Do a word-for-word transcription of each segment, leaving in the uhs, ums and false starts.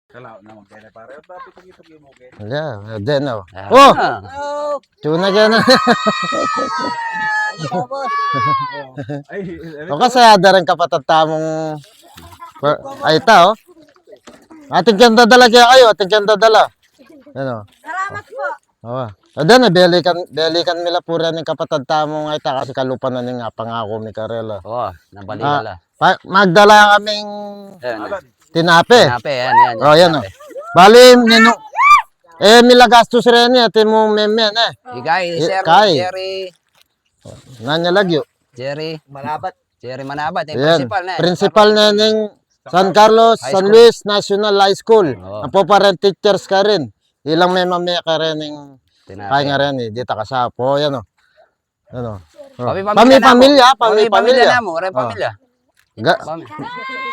Kala na magkaya pare. At bakit ang ito yung mugin? Wala, wala din, oh. Ah. Oh! Tuna ka na. Ay, ano O, kasi ada rin kapatad tamung pa-, ay, ita, oh. Atin keng dadala kaya kayo, atin keng dadala. Ano? Salamat po. Awa. Adan, eh, belikan, belikan mi la pura ning kapatad tamung ay ta kasi kalupa na ning apangaku mi karela. Oo, nang bali Ah, la. pa-, magdala kaming Ayan. tinape. Tinape, yan, yan, Oh, yan, oh. tinape. Bali, ninu-, eh, milagastos rin, eh, ate mo, meme, eh. Ikay, Eh, Sir kay. Jerry. Nanya lagyo. Jerry. Malabat. Jerry Manabat, eh, Ayan. Principal na, eh. Principal na ning San Carlos, High San School. Luis National High School. Oo. Ang po pa rin teachers ka rin. Ilang may mamaya ka rin yung Tinape. Kaya nga rin eh. Dita ka sa po, yan o. Ano? Oh. Pami-pamilya Pami-pamilya, namu. Pami-pamilya pami-pamilya. namu, ore Oh. pamilya. Ga- Pami-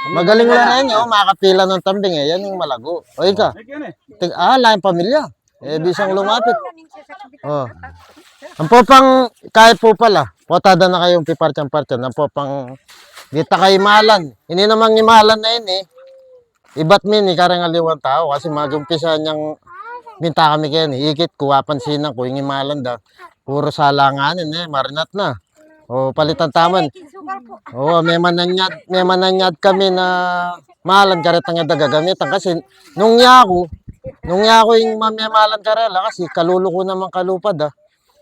Magaling lang na yun, oh, makakapila ng tambing eh. Yan yung malago. O, ika. Yan eh. Tig- ah, laking pamilya. Eh, bisang lumapit. Oh. Ang popang, kahit po pala, potada na kayong pipartyan-partyan. Ang popang, di ta kay imalan. Ini namang imalan na yun eh. Ibat mi ni kareng aliwang tao kasi mag-umpisa niyang minta kami kaya ni. Ikit ko, apansinan ko, yung imalan da. Puro salanganin eh, marinat na. O, palitan taman. Sukal po. Oo, may mananyad, may mananyad kami na malan karetang gagamitan kasi nung yaku, nung yaku yung mamemalan karela kasi kaluluko naman kalupad ah.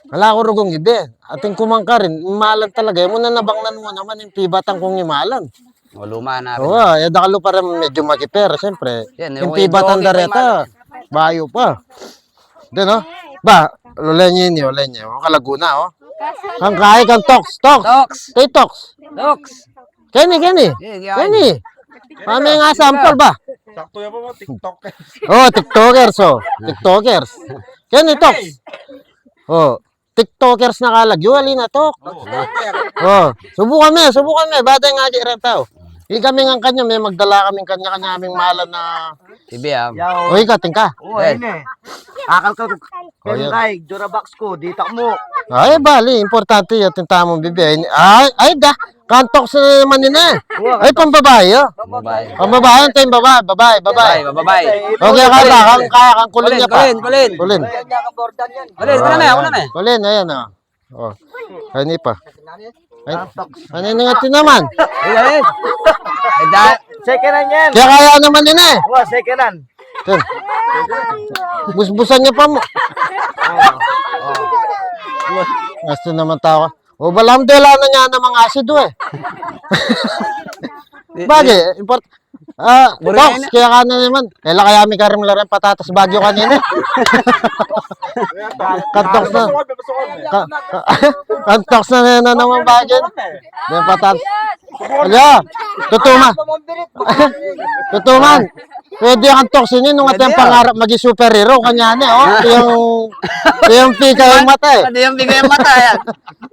Ala ko rugung ibe. Ating kumang ka rin, malan talaga. Yung muna nabangnan mo naman yung pibatan kong imalan. O, luma na rin. Oo, eh, dakalu pa rin medyo makipera, siyempre. Yan, Yung yung pibatan medyo dareta, bayo pa. Di, no? Ba, lolen niya ini, lolen niya. O, kalaguna, o. Kang kay, kang Toks, Toks. Toks. Kay Toks. Toks. Kenny, Kenny. Sige, yan. Kenny. Kami nga sample ba? Sakto yan po, TikTokers. O, TikTokers, o. TikTokers. Kenny, Toks. O, TikTokers na kalagyu, ali na, Tok. O, subukan me, subukan me. Bade nga agi rin tau. Ikami nga kanya, may magdala kaming kanya-kanya aming malan na T V, ah. Yaw. O, ika, tingka. O, Eh. ayun eh. Akal ko, O, meron yan. kay, Jorabox ko, di takmo. Ay, bali, importante yan, tinta mong bibi. Ay, ay, ay, da, kantok sa naman yun eh. Ay, pambabae, o. Babae. Pambabae, antay babae, babae, babae. Babae, babae. Okay, kaya, kaya, kaya, kang kulin Kulin, niya pa. kulin, kulin. Kulin. Kulin, una na, una na. Kulin, ayan, o. O. Ay, ini pa. Ay, ano ini nga tinaman? Ay, ay. Ay, da- Second hand yan. Kaya kaya naman yun eh. Wa, second hand. Tin. Busbusan niya pa mo. Gusto naman tao. O, balang dela na niya ng mga asido eh. Bagay, import-, Ah, Buri Toks, na. kaya ka na naman. Kaya kaya mi karim larang patatas Baguio kanina. Kan Toks na. Ka, ka, kan Toks na na naman Baguio. Yung patatas. Ala, tutuman. Tutuman. Pwede kan Toks ini nung Pwede ating yan. pangarap maging superhero. Kanya na, o. Yung, yung pika yung mata eh. Pwede yung bigay mata yan.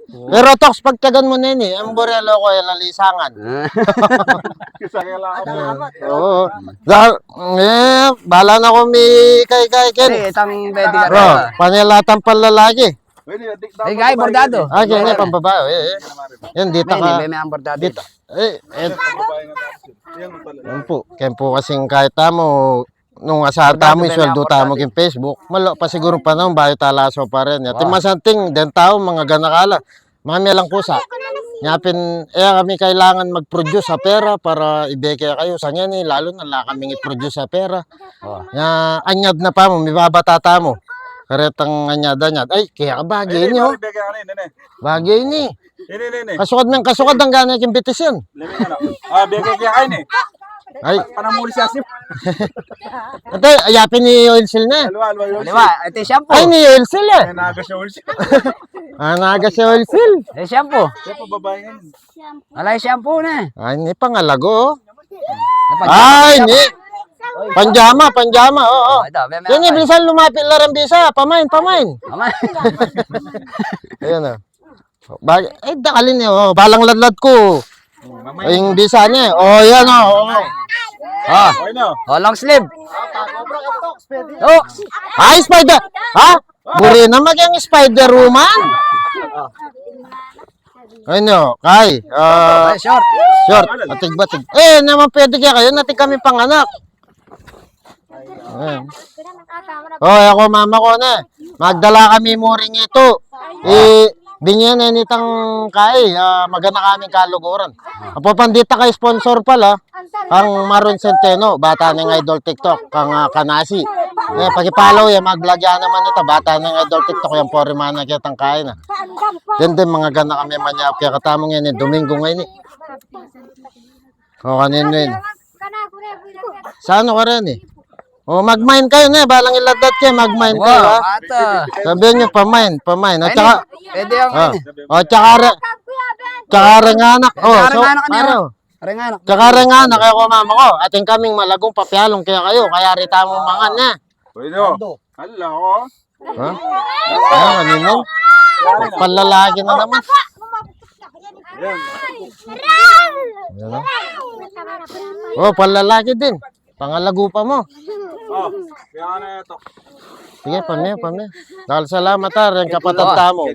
Pero, Toks, pagtagan mo na ini, ang borelo ko, eh, lalisangan. Isa kaya lang ako. Salamat. Oo. Dahil, eh, bala na ko mi kay, kay, Ken. Hindi, itang pwede ka Bro, rin. panelatan panlalaki. Pwede, di- Ay, guy, bordado. Ah, kaya Yan. pambabae, eh, eh. Yan, dito May, ka. may, may ang bordado Dito. ito. Eh, eh. Yan, babae nga natin. Yan, pala. Yan po. Kaya po kasing kahit tamo, nung asahan Bordado, tamo, may sweldo ang tamo bordado. king Facebook, malo pa siguro panahon, bayo talaso pa rin. At Ah. yung masanting, den tao, mga ganakala. Mami lang kusa. Nya pin, e kami kailangan mag-produce a pera para ibeke kayu. Sa ngeni, lalu na la kaming i-produce a pera. Oh. Nya, anyad na pa mu, mibabata tamu. Karetang anyad-anyad. Ay, kaya ka bagay ini, oh. Bagay ini. Ini, ini, ini. Kasukad nang kasukad, ang gana king bitis yan. Lami nga na. Ah, beke kaya kayo ini. Ay. Panamuli siya si Ate, ayapin ni oil seal na. Aliwa, aliwa, aliwa. Aliwa, ito shampoo. Ay, ni oil seal eh. Ay, naga siya oil seal. Ah, naga siya oil seal. Eh, shampoo. Siya po, babae nga yun. Alay, shampoo na. Ay, ni pangalago, oh. Napag- Ay, ni. Panjama, panjama, oo, oo. Oh, ito, may, may Yan, eh, amoy. Bisan lumapit la rin, bisa. Pamain, pamain. Pamain. Ayan, oh. Bag-, ay, dakalin niya, oh. Balang ladlad ko. Ay, yung bisa niya, eh. Oh, yan, oh, oh. Ah. Okay na. Oh, long sleeve. Toks. Ay, spider. Ha? Buri na maging Spider-Woman. Ano, kay, ah, Ay, short. short, atig-batig. Eh, naman pwede kaya kayo, natin kami panganak. Ayan. O, e ku mamaku ne. Magdala kami muring itu. E, bingyan ne nitang kai, a, magana kaming kaluguran. Apo, pandita kay sponsor pala, kang Maron Centeno, bata ning Idol TikTok, kang, a, Kanasi. E, paki-follow ya, mag-vlog ya naman ita, bata ning Idol TikTok, yang pori mana kitang kai na. Dende, mangagana kami manyap kekatamu ngeni, Domingo ngeni. O, kaninu ini? Saan ka reni? O, mag-mine kayu ne, balang iladat ke, mag-mine kayu, ha? Sabihan yu, pa-mine, pa-mine. O, tsaka, pwede yung o, mine. O, tsaka re-, tsaka renganak. O, so, renganak niya, paro. Renganak. Tsaka renganak, e ku mamaku. Atin kaming malagung papialung kekayu, kaya rita mu mangan, e. Pwede, o. Hala, o. Ha? Ayan, kaninu? Panlalaki na naman. Ayan, o. O, panlalaki din. Pangalagu pa mu. O, kaya na ito. Sige, pame, pame. Dakal salamat, ha, reng kapatad tamu.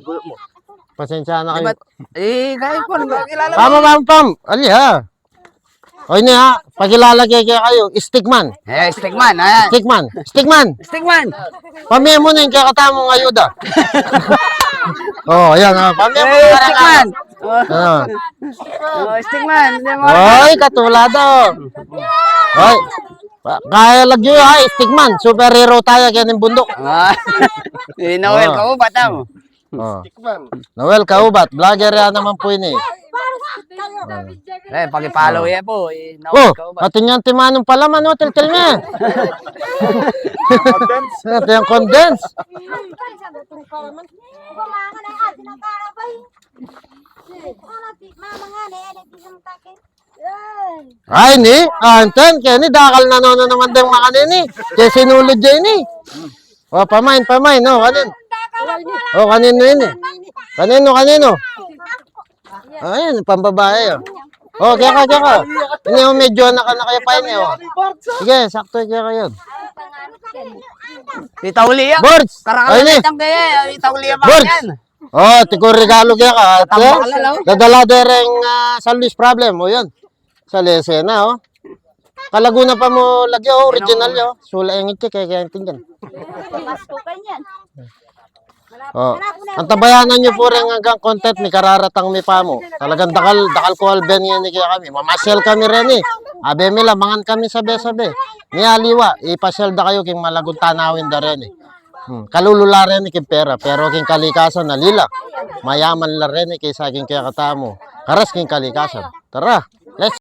Pasensya na kayu. E, kayu pu, kilala mu. Pam, pam, pam. Ali, ha? O, ini, ha, pakilala ke kekayu, stickman. E, stickman, ayan. Stickman, stickman. Stickman. Pame mu ne ing kekatamung ayuda. O, ayan, o, pame mu ne. Stickman. O, stickman. Oy, katulad, o. Oy. Kaya lagyu, ha, stickman. Superhero taya keni king bunduk. A. E, Noel, kayu, bata mu. O. Noel Kaubat, vlogger ya naman pu ini. E, paki-follow ya pu, e, Noel Kaubat. Atin yang timanung palaman, o, tiltil me. Atin yang condense. Ay, ni, anten, keni, dakal na nanu naman deng makanini. Kaya sinulud ya ini. O, pa-mine, pa-mine, o, kaninu? O, kaninu ini? Kaninu, kaninu? Ayan, pambabae, o. O, keka, keka. Ini, o, medyu anak-anak ya pa ini, o. Sige, saktu ya keka yan. Itauli ya. Bords! Karakal na ini. Itang kaya, itauli ya pa yan. O, tikuri Tagalog ya ka. Tatambak na, no? Dadala dereng, a, San Luis problem, o, yun. Sa Lesena, o. Kalagu na pa mu lagyu, o, original, o. Sula yang itsi, kaya, kaya tinggan. Mas ko kanyan. O. Antabayanan yu pu reng anggang content mi, kararatang mi pa mu. Talagang dakal, dakal ku alben ngeni kekami. Mamasyal kami reni. Abe mi la, mangan kami sabe-sabe. Ni aliwa, ipasyal da kayu king malagung tanawin da reni. Hmm, kalulu la reni king pera, pero king kalikasan, ali la. Mayaman la reni kesa king kekatamu. Karas king kalikasan. Tara, let's